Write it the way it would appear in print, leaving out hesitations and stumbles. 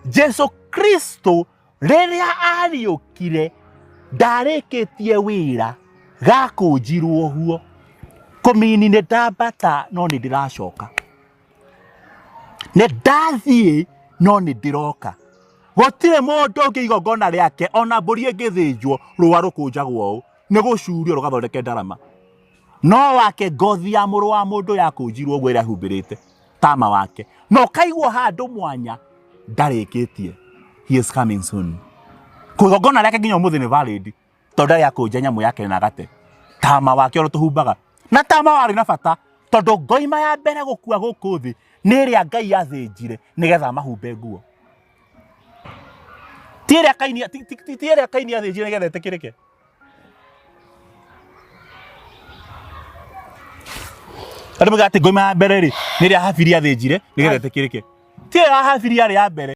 Jesu Kristo rĩrĩa ariũkire ndarĩkĩtie wĩra, gakũnjirwo ũguo. Kũmini nĩ ndambata no nĩ ndĩracoka, nĩ ndathiĩ no nĩ ndĩroka. Gũtirĩ mũndũ ũngĩ igongona rĩake ona mbũri ĩngĩthĩnjwo rũa rũkũnjagwo ũũ, nĩ gũcurio rũgathondeke ndarama. No wake ngothi ya mũrũ wa mũndũ yakũnjirwo ũguo ĩrĩa humbĩrĩte tama wake, na ũkaigwo handũ mwanya ndarĩkĩtie. He is coming soon. Kũgongona rĩake nginya ũmũthĩ nĩ valid, tondũ ndarĩ akũnja nyamũ yake na gate. Tama wake ũrĩa tũhumbaga na tama warĩ na bata, tondũ ngoima ya mbere gũkua gũkũ thĩ nĩ ĩrĩa Ngai athĩnjire nĩgetha amahumbe nguo. Ti ĩrĩa Kaini, ti- ti- ti- ti ĩrĩa Kaini athĩnjire nĩgetha ĩtĩkĩrĩke. Andũ moigaga atĩ ngoima ya mbere rĩ, nĩ ĩrĩa Habili athĩnjire nĩgetha ĩtĩkĩrĩke. Ti ĩyo ya Habili yarĩ ya mbere.